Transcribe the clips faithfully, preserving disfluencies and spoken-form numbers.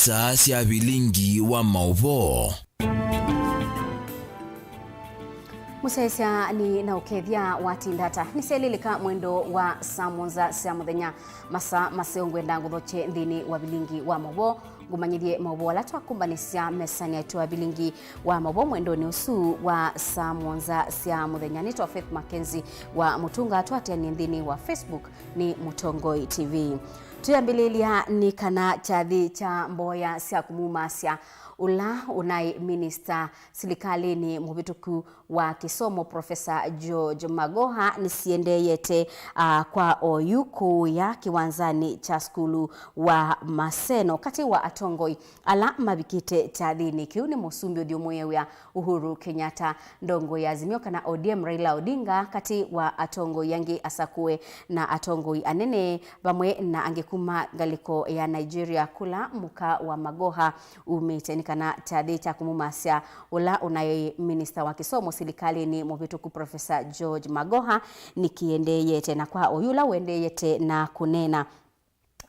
Taa sya vilingi wa maũvoo. Mũsyaĩĩsya nĩ na ũkethya watinda ata? Nĩsyaĩlĩlĩka mwendo wa saa mũonza sya mũthenya. Masaa maseo ngwenda ngũthokye nthĩnĩ wa vilingi wa maũvoo, ngũmanyĩthye maũvoo ala twakũmbanĩsya mesanĩ yaitũ ya vilingi wa maũvoo mwendonĩ ũsu wa saa mũonza sya mũthenya. Nĩtwa Faith Mackenzie wa Mũtunga, twatĩanĩe nthĩnĩ wa Facebook nĩ Mũtongoi T V. Twĩambĩlĩlya nĩ kana kyathĩ kya mboya sya kũmumasya ũla ũnaĩ minista silikalĩnĩ mũvĩtũku wa kĩsomo, Professor George Magoha, nĩsiendeeyete, ah, kwa oyu kũũya kĩwanzanĩ kya sukulu wa Maseno. Katĩ wa atongoi ala mavikĩte kyathĩnĩ kĩu nĩ mũsumbĩ ũthyũmũĩe wĩa Uhuru Kenyatta, ndongoi ya Azimio kana O D M Raila Odinga, katĩ wa atongoi angĩ asakũe na atongoi anene, vamwe na angĩ kuma ngalĩko ya Nigeria, kũla mũka wa Magoha umĩte. Nĩ kana kyathĩ kya kũmumasya ũla ũnaĩ minista wa kĩsomo silikalĩnĩ mũvĩtũku, Professor George Magoha, nĩkĩendeeyete, na kwa oyu ũla ũendeeyete na kũneena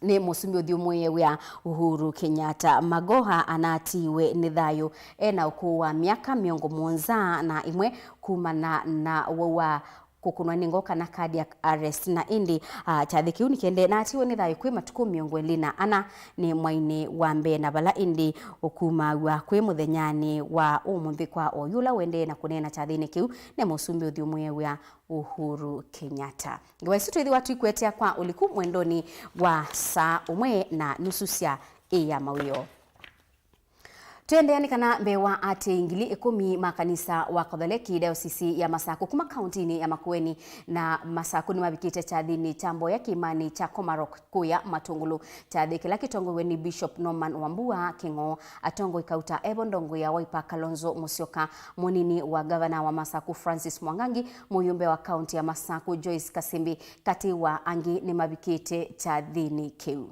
nĩ mũsumbĩ ũthyũmũĩe wĩa Uhuru Kenyatta. Magoha anatiiwe nĩ thayũ ena ũkũũ wa myaka mĩongo mũonza na ĩmwe kumana na ũwau wa kũkũnwa nĩ ngoo kana cardiac arrest, na ĩndĩ, ah, kyathĩ kĩu nĩkĩendee na atiiwe nĩ thayũ kwĩ matukũ mĩongo ĩlĩ na ana nĩ mwainĩ wa mbee, na vala ĩndĩ ũkumaw'a kwĩ mũthenyanĩ wa ũmũnthĩ kwa oyu ũla ũendee na kũneena kyathĩnĩ kĩu nĩ mũsumbĩ ũthyũmũĩe wĩa Uhuru Kenyatta. Ngewa isu twĩthĩwa tũikũetea kwa ũliku mwendonĩ wa saa ũmwe na nusu sya ĩ ya mawĩoo. Tũendeea nĩ kana mbee wa aatĩĩi ngili ĩkũmi ma kanisa wa Katholeki Dayosisi ya Masakũ kuma kauntinĩ ya Makueni na Masakũ nĩmavikĩte kyathĩnĩ kya mboya kĩĩmanĩ kya Komarok kũya Matũngũlũ. Kyathĩ kĩla kĩtongoew'e nĩ Bishop Norman Wambua Kĩng'oo, atongoi kauta evo ndongoi ya Wiper Kalonzo Musyoka, mũnini wa ngavana wa Masakũ Francis Mwangangi, mũyũmbe wa kaunti ya Masakũ Joyce Kasimbi, katĩ wa angĩ nĩmavikĩte kyathĩnĩ kĩu.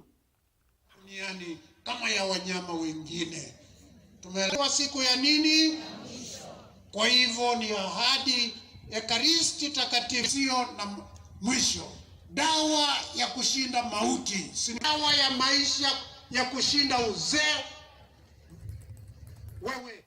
Duniani kama ya wanyama wengine. Tumeelewa siku ya nini? Kwa hivyo ni ahadi, Ekaristi Takatifu isiyo na mwisho, dawa ya kushinda mauti, si dawa ya maisha ya kushinda uzee. Wewe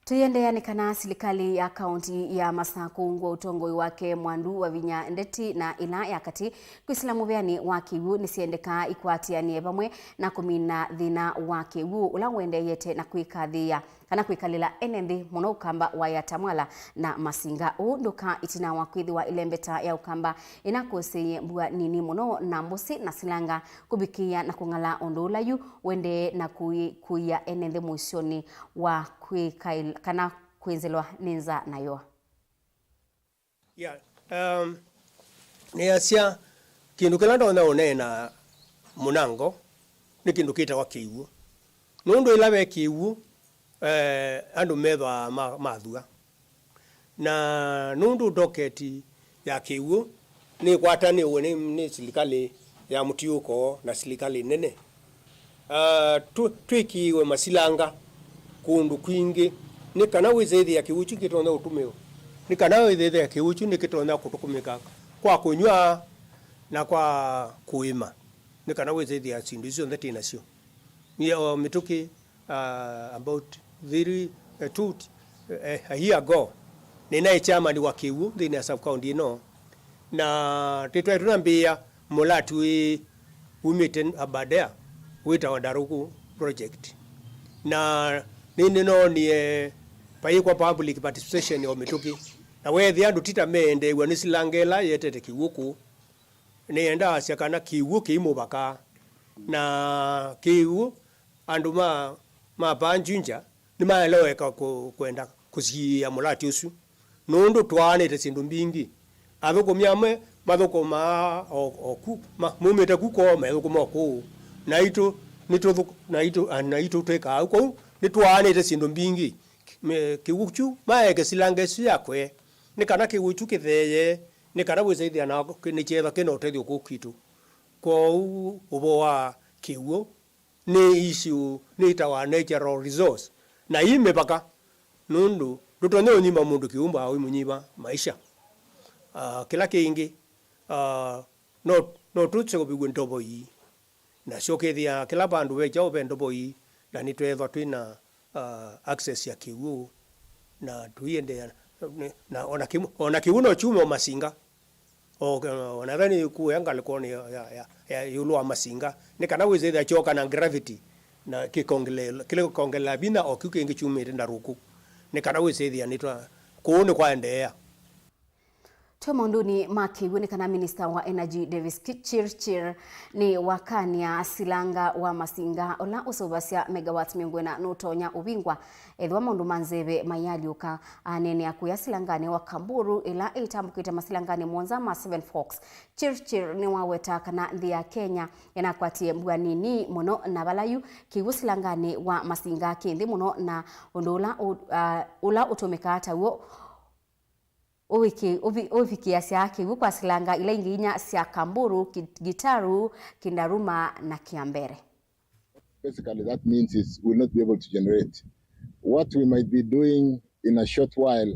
Tũiendeea nĩ kana silikalĩ ya kaunti ya Masakũ ngwa ũtongoi wake Mwandu Wavinya Ndeti na ĩla ya katĩ kwĩsĩla mũvĩanĩ wa kĩw'ũ nĩsyendekaa ikwatĩanĩe vamwe na kũmina thĩna wa kĩw'ũ ũla ũendeeyete na kwĩkathĩĩa kana kwĩkalĩla ene nthĩ mũno ũkamba wa Yatta Mwala na Masinga. Ũu ndũka ĩtina wa kwĩthĩwa ĩlembeta ya ũkamba ĩnakũsĩĩie mbua nini mũno na mbũsĩ na silanga kũvikĩĩa na kũng'ala ũndũ ũla yu ũendee na kũi-, kũia ene nthĩ mũisyonĩ wa kwĩkaĩl-, kana kwĩnzĩlwa nĩ nza na yũa. Yeah, um, nĩasya kĩndũ kĩla ndonya ũneena mũnango nĩ kĩndũ kĩtawa kĩw'ũ. Nũndũ ĩla ve kĩw'ũ, eh, andũ methwaa ma-, mathua. Na nũndũ ndoketi ya kĩw'ũ nĩkwatanĩwe nĩ, nĩ silikalĩ ya mũtiũko na silikalĩ nene, ah, tũ-, twĩkĩĩwe masilanga kũndũ kwingĩ nĩ kana wĩsĩthĩa kĩw'ũ kyu kĩtonya ũtũmĩwa, nĩ kana wĩsĩthĩa kĩw'ũ kyu nĩkĩtonya kũtũkũmĩka kwa kũnyw'a na kwa kũĩma, nĩ kana wĩsĩthĩa syĩndũ isu syonthe twĩ nasyo. Nĩ o mĩtũkĩ, uh, about three, uh, two, uh, a year ago, nĩnaĩ chairman wa kĩw'ũ nthĩnĩ ya sub county ĩno, na twĩtwaĩ tũnambĩĩa mũlati ũĩ umĩte Aberdare wĩtawa Ndarũkũ project, na nĩnĩnoonie vayĩkwa public participation o mĩtũkĩ, na weethĩa andũ tita meendeew'a nĩ silanga ĩla yetete kĩw'ũ kũu, nĩenda asya kana kĩw'ũ kĩi mũvaka, na kĩw'ũ andũ ma, ma vaa Juja nĩmaelewe eka kũ-, kwenda kũsiĩĩa mũlati ũsu, nũndũ twaanĩte syĩndũ mbingĩ. Athũkũmi amwe mathũkũmaa o, o ku, ma, maumĩte ku kwoo methũkũma o kũũ. Naitũ nĩtũthũk-, naitũ, a, naitũ twĩkaa ũu. Kwoou nĩtwaanĩte syĩndũ mbingĩ. Me-, kĩw'ũ kyu maeke silanga ĩsu yakwe, nĩ kana kĩw'ũ kyu kĩtheeye, nĩ kana wĩsaĩthĩa na nĩkyethwa kĩna ũtethyo kũu kwitũ. Kwoou ũvoo wa kĩw'ũ nĩ issue nĩtawa natural resource, na ii mĩvaka, nũndũ ndũtonya ũnyima mũndũ kĩumba ũimũnyima maisha. Ah, kĩla kĩngĩ, ah, no, no tũseũvĩw'e ndovo ii, nasyo ũkethĩa kĩla vandũ ve kyaũ ve ndovo ii, na nĩtweethwa twĩ na, uh, access ya kĩw'ũ, na tũiendeea, na ona kĩw'ũ, ona kĩw'ũ no kyume o Masinga. O, ona ethĩwa nĩ kuya ngalĩkonĩ ya, ya, ya, ya ĩũlũ wa Masinga, nĩ kana wĩsĩthĩa kyoka na gravity, na kĩkongelela, kĩkongelela vinya o kĩu kĩngĩ kyumĩte ndarũku, nĩ kana wĩsĩthĩa nĩtwa, kũu nĩ kwaendeea. Twĩ maũndũnĩ ma kĩw'ũ, nĩ kana minista wa energy Davis Ki-, Chirchir nĩ wakany'a silanga wa Masinga ũla ũseũvasya megawatt mĩongo ĩna nũtonya ũvingwa ethĩwa maũndũ ma nzeve maialyũka. Aneenea kũya silanganĩ wa Kamburu ĩla ĩtambũkĩte masilanganĩ mũonza ma Seven Forks, Chirchir nĩwaweta kana nthĩ ya Kenya ĩnakwatie mbua nini mũno, na vala yu kĩw'ũ silanganĩ wa Masinga kĩ nthĩ mũno, na ũndũ ũla ũ-, ah, ũla ũtũmĩkaa taw'o ũviki-, ũvi-, ũvikĩasya kĩw'ũ kwa silanga ila ingĩ inya sya Kamburu, Ki-, Gitaru, Kindaruma na Kiambere. Basically, that means is we'll not be able to generate. What we might be doing in a short while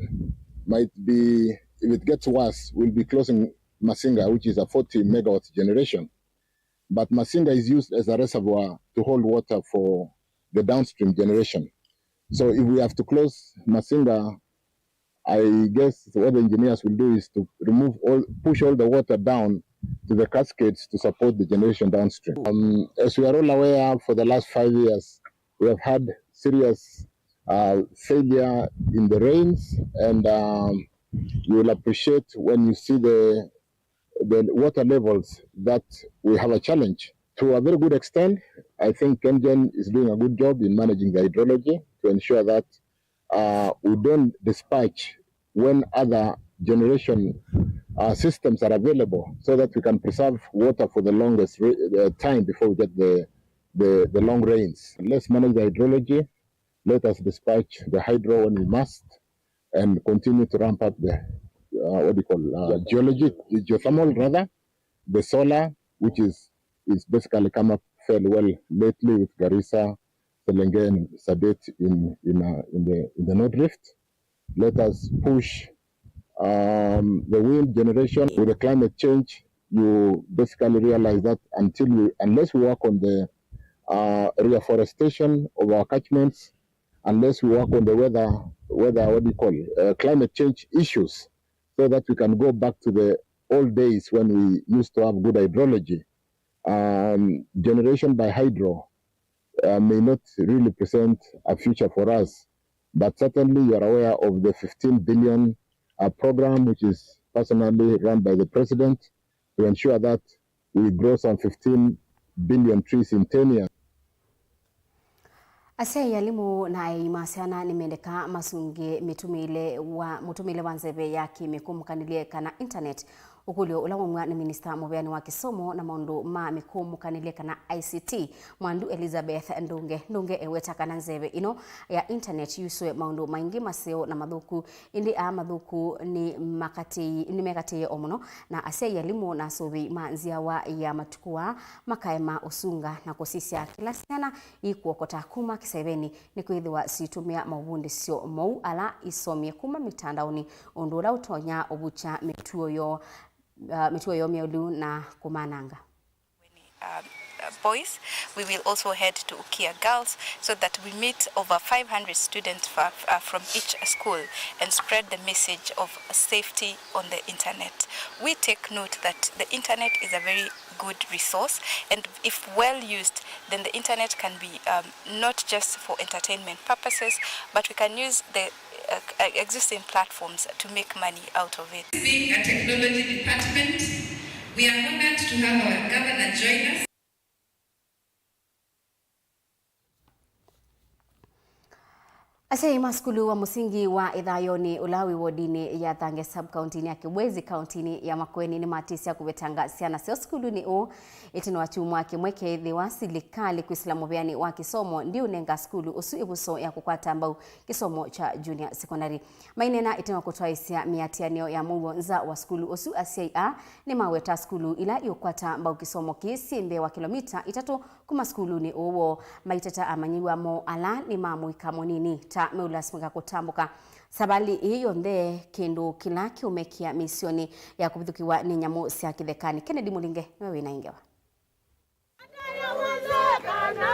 might be, if it gets worse, we'll be closing Masinga, which is a forty megawatt generation. But Masinga is used as a reservoir to hold water for the downstream generation. So if we have to close Masinga, I guess what the engineers will do is to remove all, push all the water down to the cascades to support the generation downstream. Um, as we are all aware, for the last five years, we have had serious, uh, failure in the rains, and, um, you will appreciate when you see the, the water levels that we have a challenge. To a very good extent, I think KenGen is doing a good job in managing the hydrology to ensure that uh, we don't dispatch when other generation, uh, systems are available, so that we can preserve water for the longest re-, uh, time before we get the, the, the long rains. Let's manage the hydrology. Let us dispatch the hydro when we must, and continue to ramp up the, uh, what do you call, uh, geology, the geothermal rather, the solar, which is, is basically come up fairly well lately with Garissa, Selenge, and Sadet in, in, uh, in the, in the North Rift. Let us push, um, the wind generation. With the climate change, you basically realize that until we, unless we work on the, uh, reforestation of our catchments, unless we work on the weather, weather, what do you call it, uh, climate change issues, so that we can go back to the old days when we used to have good hydrology. Um, generation by hydro, uh, may not really present a future for us, but certainly you are aware of the fifteen billion, uh, program, which is personally run by the president, to ensure that we grow some fifteen billion trees in ten years. Asyai, alimũ, na aei ma syana nĩmendekaa masungĩe mĩtũmĩĩle wa, mũtũmĩĩle wa nzeve ya kĩmĩkũmũkanĩlye kana internet, ũkũlyo ũla waumw'a nĩ minista mũveani wa kĩsomo na maũndũ ma mĩkũmũkanĩlye kana I C T, Mwandu Elizabeth Ndunge. Ndunge eweta kana nzeve ĩno ya internet yusũe maũndũ maingĩ maseo na mathũku. Ĩndĩ aa mathũku nĩ makatĩi-, nĩmekatĩĩe o mũno, na asyai, alimũ, na asũvĩi ma nzyawa ya matukũ aa makaema ũsunga na kũsisya kĩla syana ikwokota kuma kĩsevenĩ, nĩkwĩthĩwa siitũmĩa maũvundĩsyo mou ala isomie kuma mĩtandaonĩ, ũndũ ũla ũtonya ũvukya mĩtuo yoo, uh, mĩtuo yoo myaũlu na kũmananga. Uh, uh, boys, we will also head to Ukia girls so that we meet over five hundred students fa-, uh, from each school and spread the message of safety on the internet. We take note that the internet is a very good resource, and if well used, then the internet can be, um, not just for entertainment purposes, but we can use the, uh, existing platforms to make money out of it. Being a technology department, we are honored to have our governor join us. Asyai ma sukulu wa mũsingi wa Ĩthayonĩ, ũla wĩ wodinĩ ya Thange, sub-kauntinĩ ya Kibwezi, kauntinĩ ya Makueni, nĩmatĩsya kũvetanga syana syoo sukulunĩ ũũ ĩtina wa kyumwa kĩmwe, kethĩwa silikalĩ kwĩsĩla mũveani wa kĩsomo ndiũnenga sukulu ũsu ĩvuso ya kũkwata mbau kĩsomo kya junior secondary. Maineena ĩtina wa kũtwaĩsya mĩatĩanĩo ya mũuo nza wa sukulu ũsu, asyai aa nĩmaweta sukulu ila iũkwata mbau kĩsomo kĩĩ syĩ mbee wa kĩlomita itatũ kuma sukulunĩ ũũ woo, maiteta amanyĩw'a moo ala nĩ ma mũika mũnini. Ta Meulas Mwika kũtambũka savalĩ ĩĩ yonthe, kĩndũ kĩla kĩũmekĩa mĩisyonĩ ya kũvithũkĩwa nĩ nyamũ sya kĩthekanĩ. Kennedy Mũlinge nĩwe wĩ na ĩ ngewa. Atayawezekana,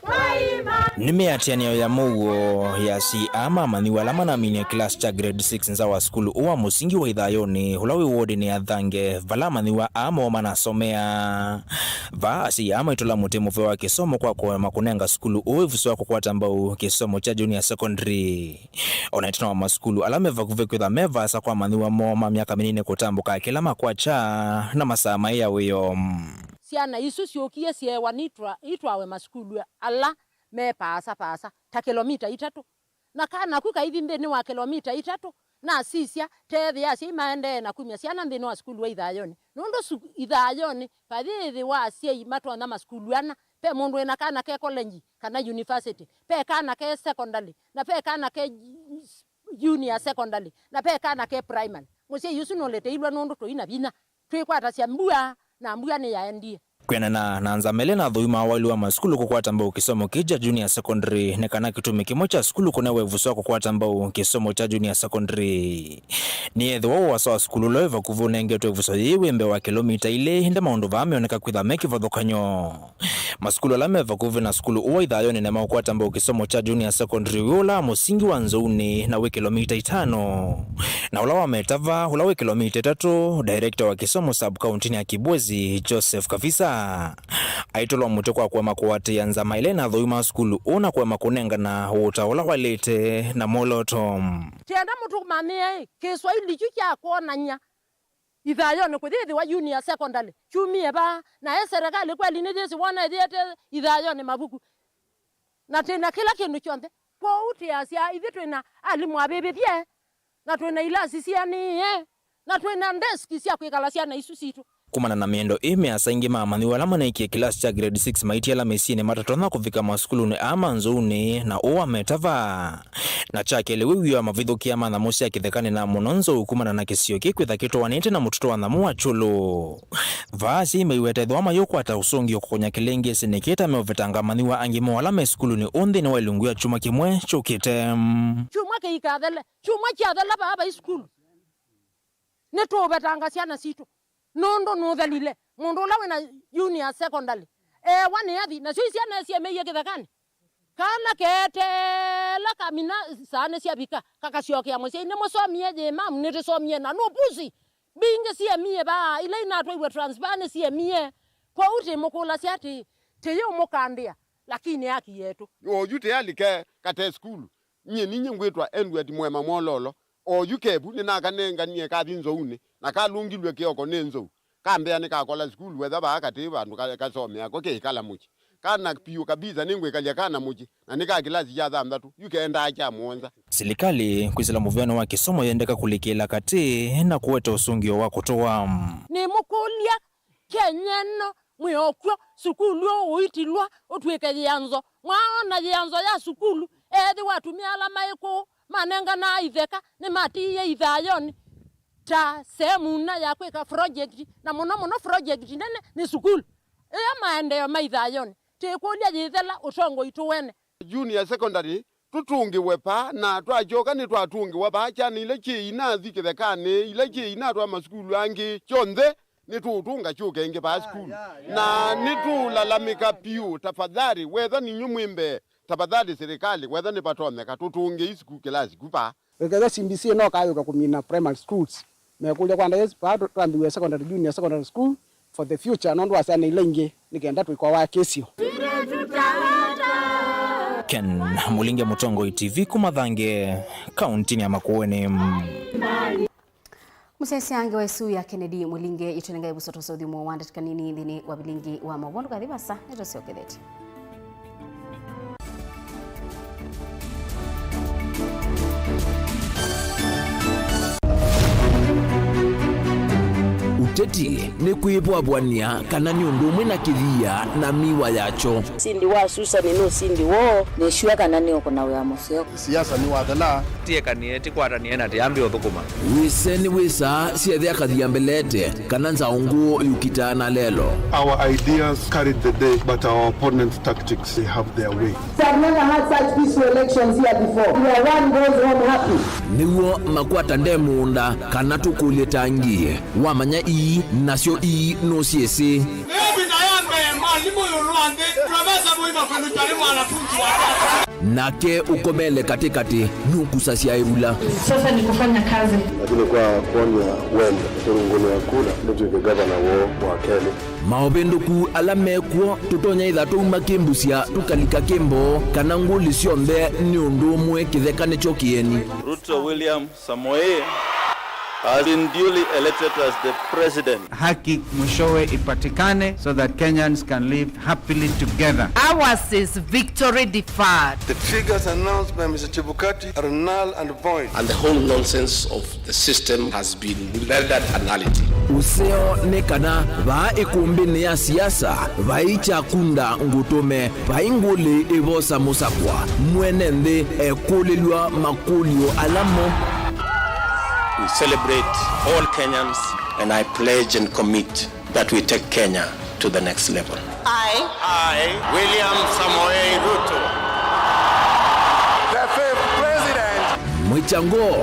kwa imani. Nĩ mĩatĩanĩo ya mũuo ya asyai aa ma amanyĩw'a ala manaminie kĩlasi kya grade six nza wa sukulu ũũ wa mũsingi wa Ithayonĩ, ũla wĩ wodinĩ ya Thange, vala amanyĩw'a aa moo manasomea. Vaa asyai aa maitũla mũtĩ mũvea wa kĩsomo kwa kũema kũnenga sukulu ũũ ĩvuso ya kũkwata mbau kĩsomo kya junior secondary. O na ĩtina wa masukulu ala me vakuvĩ kwĩtha me vaasa kwa amanyĩw'a moo ma myaka mĩnini kũtambũka kĩla makwakya na masaa maĩ ya wĩoo. Syana isu syũkie syeewa nitwa-, itwawe masukulu ala me paasa paasa, ta kĩlomita itatũ. Na kana ku kaithi nthĩnĩ wa kĩlomita itatũ, nasisya, teethĩa asyai maendee na kumya syana nthĩnĩ wa sukulu wa Ithayonĩ. Nũndũ su-, Ithayonĩ vayĩthĩwa asyai matonya masukulu ana, ve mũndũ wĩna kana ke college kana university, ve kana ke secondary, na ve kana ke junior secondary, na ve kana ke primary. Mũsyai ũsu nũleteilwe nũndũ tũi na vinya. Twĩkwatasya mbua, na mbua nĩyaendie. Kwĩanana na nzama ĩla ĩnathũimaa waĩlu wa masukulu kũkwata mbau kĩsomo kĩĩ kya junior secondary, nĩ kana kĩtumi kĩmwe kya sukulu kũnewa ĩvuso wa kũkwata mbau kĩsomo kya junior secondary nĩ ethĩwa ũasa wa sukulu ũla wĩ vakuvĩ ũnengetwe ĩvuso yĩĩ wĩ mbee wa kĩlomita ilĩ, ĩndĩ maũndũ vaa meoneka kwĩtha me kĩvathũkany'o. Masukulu ala me vakuvĩ na sukulu ũũ wa Ithayonĩ nĩmaũkwata mbau kĩsomo kya junior secondary wĩ ũla wa mũsingi wa Nzounĩ na wĩ kĩlomita itano, na ũla wa Metava, ũla wĩ kĩlomita itatũ. Director wa kĩsomo sub-county-nĩ ya Kibwezi, Joseph Kavisa, aitũlwa mũtĩ kwa kũema kũatĩĩa nzama ĩla ĩnathũimaa sukulu ũũ na kũema kũnengana ũũtao ũla waĩlĩte na mwolooto. Kenda mũtũmanyĩe kĩswaili kyu kya kwonany'a Ithayonĩ kũyĩthĩwa junior secondary kyumie vaa, na e serikali kweli nĩyĩsĩ wona ĩyĩete Ithayonĩ mavuku, na twĩ na kĩla kĩndũ kyonthe. Kwoou twĩasya, ithyĩ twĩ na alimũ avĩvĩthye, na twĩ na ilasi sianĩĩe, na twĩ na desk sya kwĩkala syana isu sitũ. Kumana na mĩendo ĩĩ mĩasa, aingĩ ma amanyĩw'a ala maneekie kĩlasi kya grade six maitiala mĩsyĩnĩ matatonya kũvika masukulunĩ aa ma Nzounĩ na ũũ wa Metava. Na kya kelĩ, wĩ wia wa mavithũkĩa ma nyamũ sya kĩthekanĩ, na mũno nzou kumana na kĩsio kĩĩ kwĩtha kĩtwaanĩte na mũtũtũ wa nyamũ wa Kyũlũ. Vaa asyai maiweta ethĩwa mayũkwata ũsũngĩo kũkonya kĩlĩngĩsĩ nĩkĩ ta meũvetanga amanyĩw'a angĩ moo ala me sukulunĩ ũũ nthĩnĩ wa ĩlungu ya kyumwa kĩmwe kyũkĩte. Kyumwa kĩikathele, kyumwa kyathela vaa vai sukulu. Nĩtũũvetanga syana sitũ nũndũ nũthelile. Mũndũ ũla wĩna junior secondary eewa nĩ athi, nasyo isyana syĩmĩie kĩthekanĩ. Kana keteela kamina saa nĩsyavika, kakasyokea mũsyai, "Nĩmũsomie yĩ, mamu?" "Nĩtũsomie." Na nũpusi mbingĩ syĩmie vaa, ila inatwaiwe transfer nĩsyĩmie. Kwoou tĩmũkũlasya atĩĩ, tĩyĩũmũkandĩa, lakini aki yetũ. Oyu tĩalike kate sukulu. Nyie ninyie ngwĩtwa Edward Mwema Mwololo. Oyu kevu nĩnakanenganie kathi nzounĩ, na kalũngilw'e kĩoko nĩ nzou. Kambea nĩkakola sukulu wetha vaa katĩ vandũ ka-, kasomea ko kĩikala mũsyĩ. Kana piũ kabisa nĩngwĩkalya kana mũsyĩ, na nĩ ka kĩlasi kya thanthatũ, yu kendaa kya mũonza. Silikalĩ kwĩsĩla mũvĩanĩ wa kĩsomo yendeka kũlikĩla katĩ na kũete ũsũngĩo wa kũtũa. Nĩmũkũlya, Kenya ĩno, mwĩ o kw'o, sukulu ũũ ũitilwa ũtw'ĩke yĩanzo. Mwaona yĩanzo ya sukulu, ethĩwa atumĩa ala maĩ kũũ manenganaa itheka nĩmatiie Ithayonĩ ta sehemu na ya kwĩka project, na mũno mũno project nene nĩ sukulu. Ĩyo maendeeo ma Ithayonĩ, tĩkũlya yĩthela ũtongoi tũwene. Junior secondary tũtũngĩwe vaa, na twakyoka nĩtwatũngĩwa vaa, syana ila syĩ inathi kĩthekanĩ, ila syĩ inatwa masukulu angĩ, syonthe nĩtũũtũnga syũke ĩngĩ vaa sukulu. Na nĩtũũlalamĩka piũ, tafadhali, wetha ninyw'ĩ mwĩ mbee, tafadhali, silikalĩ, wetha nĩvatonyeka, tũtũngĩei sukulu kĩlasi ku vaa. Ĩkethwa C B C ĩno kayũka kũmina primary schools, mekũlya kwa ndaĩa vaa tũ-, twambĩw'e secondary, junior secondary school for the future, nũndũ wa syana ila ingĩ, nĩ kenda tũikoa kĩsio. Ken Mũlinge, Mũtongoi T V, kuma Thange, kauntinĩ ya Makueni. Mũsyaĩĩsya ngewa ĩsu ya Kennedy Mũlinge ĩtũnengae ĩvuso tũsya ũthyũmũo wa ndatĩka nini nthĩnĩ wa vilingi wa maũvoo. Ndũkathi vasa, nĩtũsyokethetye. Ũteti nĩ kwĩvwavw'ania kana nĩ ũndũ ũmwe na kĩthia na mĩwa yakyo. Ũsindi wa Susani nĩ ũsindi woo, nĩ sure kana nĩũkũna wĩa mũseo. Siasa nĩ wathela. Tiekanie, tikwatanĩe na tiambi ũthũkũma. Wĩse nĩ wĩsaa syethĩa kathia mbelete, kana nzaũ ngũũ yũkitaa na lelo. Our ideas carried the day, but our opponents' tactics, they have their way. I've never had such peaceful elections here before, where one goes home happy. Nĩw'o makwata nde mũũnda, kana tũkũlye tangi. Wamanya ii, nasyo ii nũsyĩsĩ. Nake ũkomele katĩkatĩ nũkusasya ĩvula. Sasa ni kufanya kazi. Lakini kwa kuonĩa wendo, kũrũngũnĩa kula, nĩtw'ĩke gavana woo wa kelĩ. Maũvĩndũku ala me kw'o tũtonya ĩtha twauma kĩmbusya tũkalika kĩmboo kana ngũlĩ syonthe nĩ ũndũ ũmwe kĩtheka nĩkyo kĩeni. Ruto William Samoei has been duly elected as the president. Haki mwishowe ipatikane so that Kenyans can live happily together. Ours is victory deferred. The figures announced by Mister Chebukati are null and void. And the whole nonsense of the system has been rendered a nullity. Ũseo nĩ kana vaa ĩkũmbĩnĩ ya siasa vai kyakunda ngũtũme. Vai ngũlĩ ĩvosa mũsakwa, mwene nthĩ ekũlĩlw'a makũlyo ala mo. We celebrate all Kenyans and I pledge and commit that we take Kenya to the next level. I, I, William Samoei Ruto, the fifth president. Mwĩkyango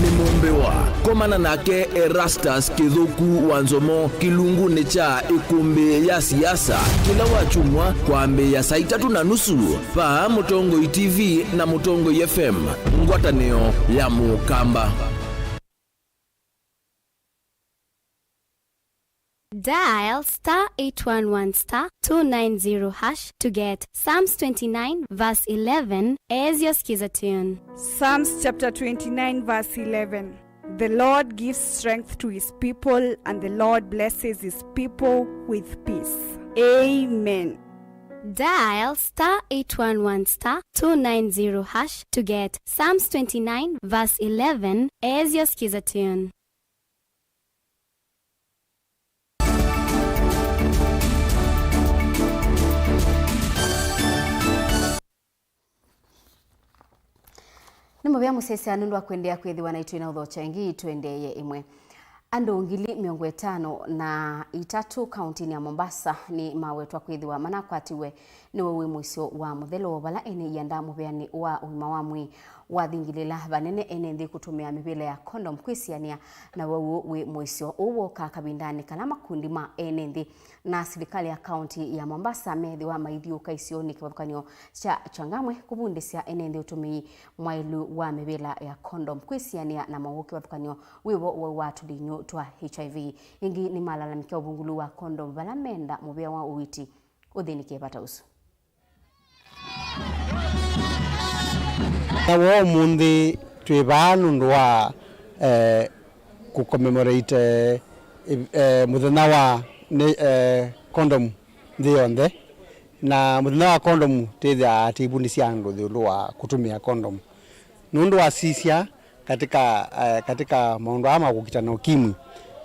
nĩ mũmbĩwa. Komana nake Erastus Kĩthũku wa Nzomo kĩlungunĩ kya ĩkũmbĩ ya siasa kĩla wakyumwa kwambĩĩa saa itatũ na nusu. Vaa Mũtongoi T V na Mũtongoi F M, ngwatanĩo ya Mũkamba. Dial star eight one one star two nine zero hash to get Psalms twenty-nine verse eleven as your skiza tune. Psalms chapter twenty-nine verse eleven. The Lord gives strength to his people, and the Lord blesses his people with peace. Amen. Dial star eight one one star two nine zero hash to get Psalms twenty-nine verse eleven as your skiza tune. Nĩ mũvea mũsyaĩĩsya nũndũ wa kũendeea kwĩthĩwa naitũ na ũthokya ĩngĩ. Tũendeeye ĩmwe. Andũ ngili mĩongo ĩtano na itatũ kaũntĩnĩ ya Mombasa nĩmawetwa kwĩthĩwa manakwatiwe nĩ wau wĩ mũisyo wa mũthelo, vala ene ianda mũveanĩ wa ũima wa mwĩĩ wathingĩlĩla vanene ene nthĩ kũtũmĩa mĩvĩla ya condom kwĩsianĩa na wau wĩ mũisyo. Ũu wooka kavindanĩ kala makundi ma ene nthĩ na silikalĩ ya kaũntĩ ya Mombasa methĩwa maithiũũka isionĩ kĩvathũkany'o kya Changamwe kũvundĩsya ene nthĩ ũtũmĩi mwaĩlu wa mĩvĩla ya condom kwĩsianĩa na mowau kĩvathũkany'o wĩvo wau wa tũlinyũ twa H I V. Ĩngĩ nĩmalalamĩkya ũvungũlu wa condom vala menda mũvĩa wa ũiiti ũthĩnĩkĩe vata ũsu. Na woo ũmũnthĩ twĩ vaa nũndũ wa, eh, kũ commemorate, eh, eh, mũthenya wa nĩ, eh, condom nthĩ yonthe. Na mũthenya wa condom twĩthĩaa tũivundĩsya andũ ĩũlũ wa kũtũmĩa condom. Nũndũ wasisya, katika, eh, katika maũndũ aa ma kũkita na ũkimwi,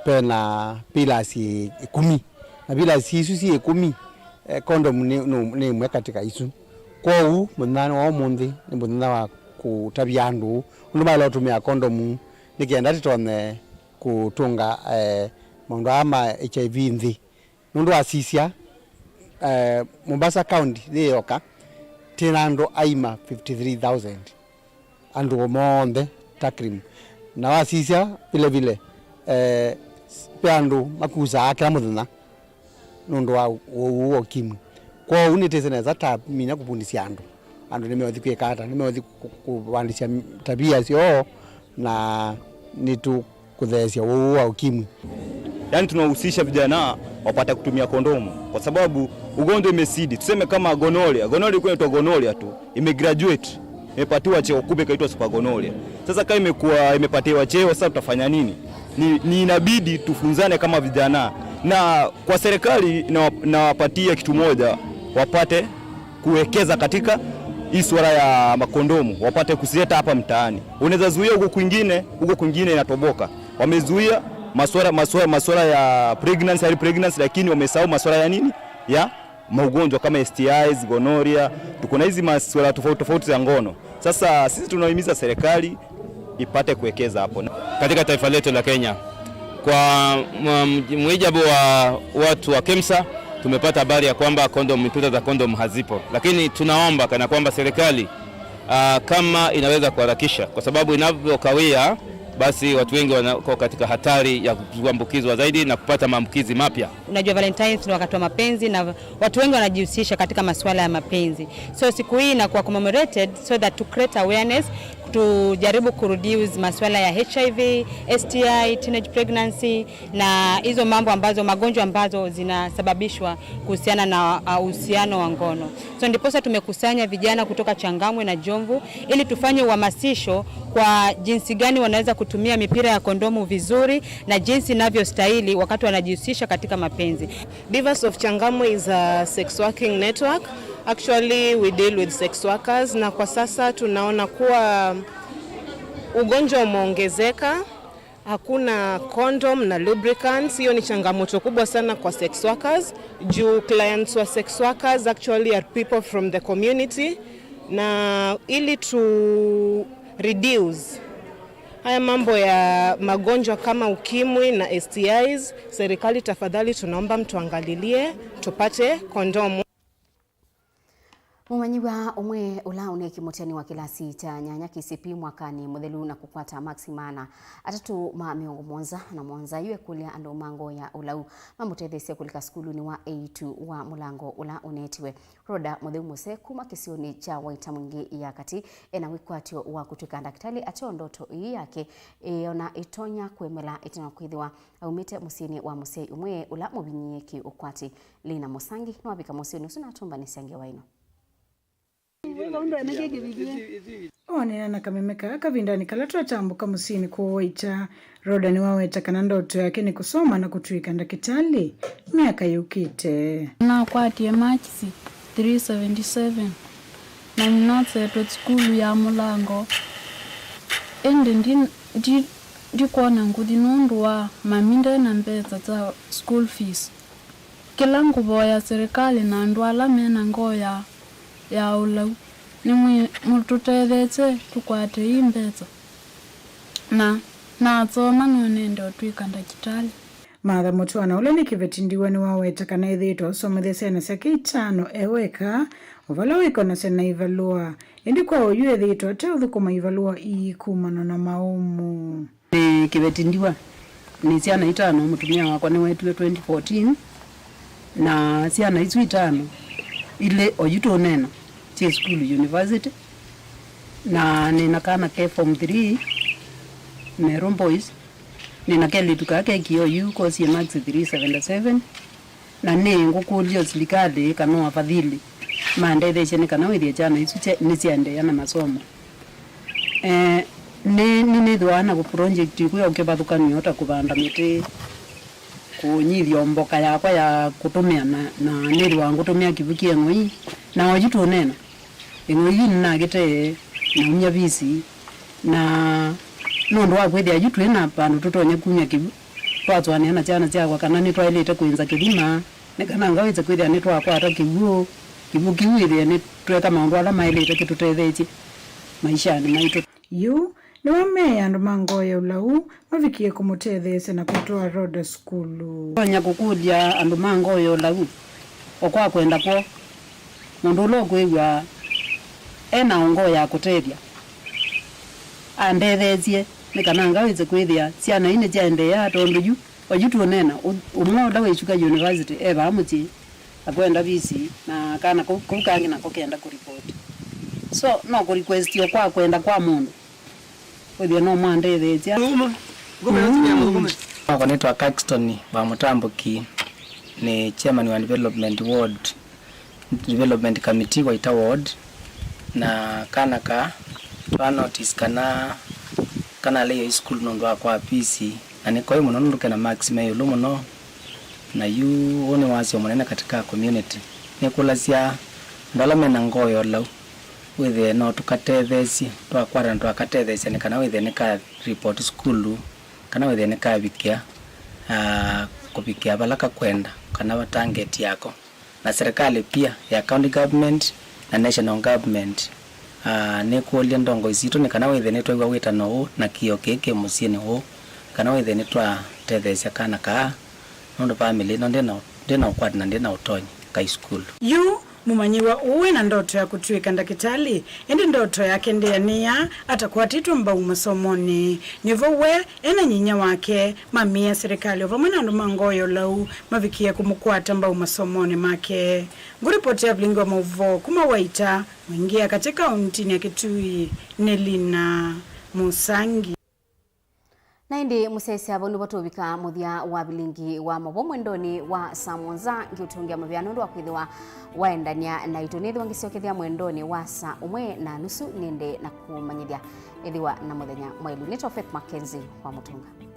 ve na pillars ĩkũmi. Na pillars isu syĩ ĩkũmi, eh, condom nĩ, nĩ, nĩ ĩmwe katika isu. Kwoou, mũthenya wa ũmũnthĩ nĩ mũthenya wa kũtavya andũ ũndũ maĩle ũtũmĩa condom nĩ kenda tũtonye kũtũnga, eh, maũndũ aa ma H I V nthĩ. Nũndũ wasisya, eh, Mombasa County yĩ yoka, twĩ na andũ aima fifty three thousand, andũ monthe takriban. Na wasisya vile vile, eh, ve andũ makusaa kĩla mũthenya nũndũ wa ũwau wa ũkimwi. Kwoou nĩtwĩsĩ nesa twamina kũvundĩsya andũ, andũ nĩmeũthi kwĩka ata, nĩmeũthi kũ-, kũ-, kũvandĩsya tabia syoo, na nĩtũ kũtheesya ũwau wa ũkimwi. Yaani tunahusisha vijana wapate kutumia kondomu kwa sababu ugonjwa imezidi. Tuseme kama gonorrhea, gonorrhea ilikuwa inaitwa gonorrhea tu, imegraduate, imepatiwa cheo kubwa ikaitwa super gonorrhea. Sasa kama imekuwa imepatiwa cheo, sasa tutafanya nini? Ni, ni inabidi tufunzane kama vijana, na kwa serikali na, nawapatia kitu moja, wapate kuwekeza katika hii suala ya makondomu, wapate kuzileta hapa mtaani. Unaweza zuia huko kwingine, huko kwingine inatoboka. Wamezuia masuala, masuala, masuala ya pregnancy, early pregnancy, lakini wamesahau masuala ya nini? Ya maugonjwa kama S T Is, gonorrhea. Tuko na hizi masuala tofauti tofauti za ngono. Sasa sisi tunahimiza serikali ipate kuwekeza hapo. Katika taifa letu la Kenya, kwa, mm, mujibu wa watu wa KEMSA, tumepata habari ya kwamba kondom, mipira za kondom hazipo. Lakini tunaomba kana kwamba serikali, ah, kama inaweza kuharakisha, kwa sababu inavyokawia, Basi watu wengi wako katika hatari ya kuambukizwa zaidi na kupata maambukizi mapya. Unajua, Valentine's ni wakati wa mapenzi na watu wengi wanajihusisha katika masuala ya mapenzi. So siku hii inakuwa commemorated so that to create awareness, tujaribu kureduce masuala ya H I V, S T I, teenage pregnancy, na hizo mambo ambazo, magonjwa ambazo zinasababishwa kuhusiana na, uh, uhusiano wa ngono. So ndiposa tumekusanya vijana kutoka Changamwe na Jomvu ili tufanye uhamasisho kwa jinsi gani wanaweza kutumia mipira ya kondomu vizuri na jinsi inavyostahili wakati wanajihusisha katika mapenzi. Divas of Changamwe is a sex working network. Actually, we deal with sex workers, na kwa sasa tunaona kuwa ugonjwa umeongezeka. Hakuna condom na lubricants. Hiyo ni changamoto kubwa sana kwa sex workers, juu clients wa sex workers actually are people from the community, na ili tu reduce haya mambo ya magonjwa kama ukimwi na S T Is, serikali, tafadhali tunaomba mtuangalilie tupate kondomu. Mũmanyĩw'a ũmwe ũla ũneekie mũtiani wa kĩlasi kya nyanya K C P mwakanĩ mũthelu na kũkwata maksi maana atatũ ma mĩongo mũonza na mũonza yu ekũlya andũ ma ngoo ya ũlau mamũtetheesye kũlika sukulunĩ wa A two wa mũlango ũla ũneetiwe. Rhoda Mũtheu Mũsee kuma kĩsionĩ kya Waitamwingĩ ya katĩ ena wĩkwatyo wa kũtw'ĩka ndakĩtalĩ, ateo ndoto ĩĩ yake ĩona ĩtonya kũemela ĩtina kwĩthĩwa aumĩte mũsyĩnĩ wa mũsyai ũmwe ũla mũvinyĩĩe kĩ-ũkwati. Lina Mũsangi nĩwavika mũsyĩnĩ ũsu na atũmbanĩsya ngewa ĩno. Ooneena na kameme kaa kavindanĩ kala twatambũka mũsyĩnĩ kũũ Waita. Rhoda nĩwaweta kana ndoto yake nĩ kũsoma na kũtw'ĩka ndakĩtalĩ myaka yũkĩte. Nakwatie makisi three seventy seven na nĩnasetwe sukulu ya mũlango, ĩndĩ ndi, ndi, ndikwona ngũthi nũndũ wa mami nde na mbesa sya school fees. Kĩla ngũvoya silikalĩ na andũ ala me na ngoo ya, ya ũlau nĩ mwĩ-, mũtũtetheesye tũkwate ii mbesa. Na nasoma no nende ũtw'ĩka ndakĩtalĩ. Martha Mũtwana, ũla nĩ kĩveti ndiwa, nĩwaweta kana ethĩĩtwe asomethya syana syake itano e weka, o vala wĩkonasya na ivalũa. Ĩndĩ kwa oyu ethĩĩtwe ate ũthũkũma ivalũa ii kumana na maũmũ. Nĩ kĩveti ndiwa, nĩ syana itano, mũtumĩa wakwa nĩwetiwe twenty fourteen, na syana isu itano, ilĩ oyu tũũneena, syĩ sukulu university, na nĩ na kana ke form three, Meru Boys, nĩ na kelĩtu kaa kekie oyu kosie max three seventy seven, na nĩ ngũkũlya silikalĩ kana afadhili mandetheesye nĩ kana wĩthĩe syana isu sya-, nĩsyaendeea na masomo. Eh, nĩ, nĩnĩthĩwa na project ĩkwĩa ũkĩvathũkany'o ta kũvanda mĩtĩ, kũnyithya mboka yakwa ya kũtũmĩa, na, na nĩthĩwa ngũtũmĩa kĩvu kĩ eng'oi, na oyu tũũneena, eng'oi ii nĩnakĩtee naumya visi, na nũndũ wa kwĩthĩa yu twĩ na vandũ tũtonya kumya kĩvu, twasũanĩa na syana syakwa kana nĩtwaĩlĩte kwĩnza kĩthima, nĩ kana ngawĩse kwĩthĩa nĩtwakwata kĩw'ũ, kĩw'ũ kĩu wĩthĩe nĩtweka maũndũ ala maĩlĩte kĩtũtetheesye maishanĩ maitũ. Yu nĩwameie andũ ma ngoo ya ũlau mavikie kũmũtetheesya na kũtwaa Rhoda sukulu. Tonya kũkũlya andũ ma ngoo ya ũlau, o kwa kwenda kwoo, mũndũ ũla ũkwĩw'a e na ngoo ya kũtethya, andetheesye nĩ kana ngawĩse kwĩthĩa syana ii nĩsyaendeea, tondũ yu oyu tũũneena, ũ-, ũmwe ũla wĩsuka university e vaa mũsyĩ akwenda visi, na kana kau, kau kangĩ nako kenda kũripoti. So, no kũrequestio kwa kwenda kwa mũndũ. Wĩthĩe no mwandetheesya. Wakwa nĩtwa Caxton wa Mũtambũki, nĩ chairman wa development ward, development committee Waita ward, na kana kaa twa notice kana, kana leio sukulu nũndũ wa kwa pisi, na nĩ koi mũno nũndũ kena marks me ĩũlũ mũno, na yu ũũ nĩ wasyo mũnene katika community. Nĩkũlasya andũ ala mena ngoo ya ũlau, wĩthĩe no tũkatetheesye, twakwatana twakatetheesya nĩ kana wĩthĩe nĩka report sukulu, kana wĩthĩe nĩkavikĩa, ah, kũvikĩa vala kakwenda, kana va target yako. Na serikali pia ya county government na national government, ah, nĩkũlya ndongoi sitũ nĩ kana wĩthĩe nĩtwew'a wĩtano ũũ na kĩo kĩĩ kĩ mũsyĩnĩ ũũ, kana wĩthĩe nĩtwatetheesya kana kaa, nũndũ family ĩno ndĩna, ndĩna ũkwati na ndĩna ũtonyi kai sukulu. Yu Mũmanyĩw'a ũũ ena ndoto ya kũtw'ĩka ndakĩtalĩ, ĩndĩ ndoto yake ndĩanĩa atakwatĩtwe mbau masomonĩ. Nĩvo we, e na nyinyia wake, mamĩĩa silikalĩ o vamwe na andũ ma ngoo ya ũlau mavikĩe kũmũkwata mbau masomonĩ make. Ngũripoti ya vilingi wa maũvoo kuma Waita, Mwingĩa katĩ kauntinĩ ya Kitui, nĩ Lina Mũsangi. Na ĩndĩ mũsyaĩĩsya, vau nĩvo tũvika mũthya wa vilingi wa maũvoo mwendonĩ wa saa mũonza. Ngĩũtũngĩa mũvea nũndũ wa kwĩthĩwa waendany'a naitũ. Nĩthĩwa ngĩsyokethya mwendonĩ wa saa ũmwe na nusu nĩende na kũmanyĩthya. Ĩthĩwa na mũthenya mwaĩlu. Nĩtawa Faith Mackenzie wa Mũtũnga.